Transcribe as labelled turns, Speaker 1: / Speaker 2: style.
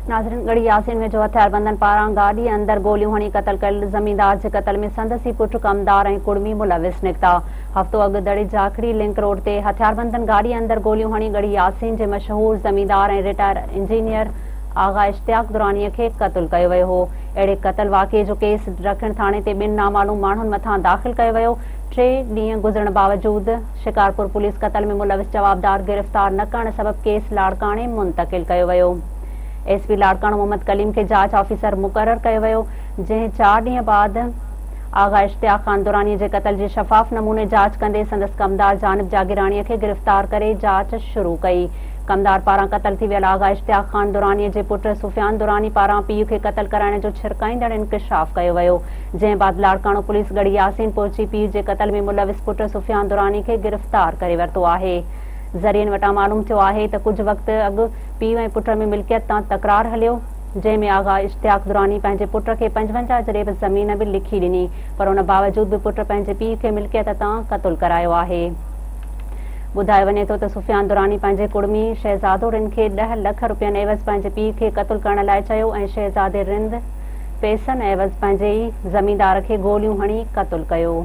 Speaker 1: ناظرين ڳڙهي ياسين ويجهو هٿياربندن پاران گاڏي اندر گوليون هڻي قتل ڪيل زميندار جي قتل ۾ سندس ئي پٽ ڪمدار ۽ ڪڙمي ملوث نڪتا. هفتو اڳ دڙي جاکڙي لنڪ روڊ تي هٿياربندن گاڏي اندر گوليون هڻي ڳڙهي ياسين جي مشهور زميندار ۽ رٽائر انجنيئر آغا اشتياق دراني کي قتل ڪيو ويو هو. اهڙي قتل واقعي جو ڪيس ڏکڻ ٿاڻي تي ٻن نامعلوم ماڻهن مٿان داخل ڪيو ويو. ٽي ڏينهن گذرڻ باوجود شڪارپور پوليس قتل ۾ ملوث جوابدار گرفتار نه ڪرڻ سبب ڪيس لاڙڪاڻي منتقل ڪيو ويو. ايس پي لاڙڪاڻو محمد ڪليم کي جاچ آفيسر مقرر ڪيو ويو، جنهن چار ڏينهن بعد آغا اشتياق خان دراني جي قتل جي شفاف نموني جاچ ڪندي سندس ڪمدار جانب جاگيراڻي کي گرفتار ڪري جاچ شروع ڪئي. ڪمدار پاران قتل ٿي ويل آغا اشتياق خان دراني جي پٽ سفيان دراني پاران پيء کي قتل ڪرائڻ جو ڇرڪائيندڙ انڪشاف ڪيو ويو، جنهن بعد لاڙڪاڻو پوليس ڳڙهي ياسين پهچي پيء جي قتل ۾ ملوث پٽ سفيان دراني کي گرفتار ڪري ورتو آهي. ذريعن وٽان معلوم ٿيو آهي ته ڪجهه وقت اڳ پيء ۽ پٽ ۾ ملڪيت تان تڪرار هليو، جنهن ۾ آغا اشتياق دراني پنهنجي پٽ کي 55 جريب زمين به لکي ڏني پر ان باوجود به پٽ پنهنجي پيء کي ملڪيت تان قتل ڪرايو آهي. ٻڌايو وڃي ٿو ته سفيان دراني پنهنجي ڪڙمي شهزادو رند کي ڏهه لک رپين عيوض پنهنجي پيء کي قتل ڪرڻ لاء چيو ۽ شهزادي رند پئسن عيوض پنهنجي ئي زميندار کي گوليون هڻي قتل ڪيو.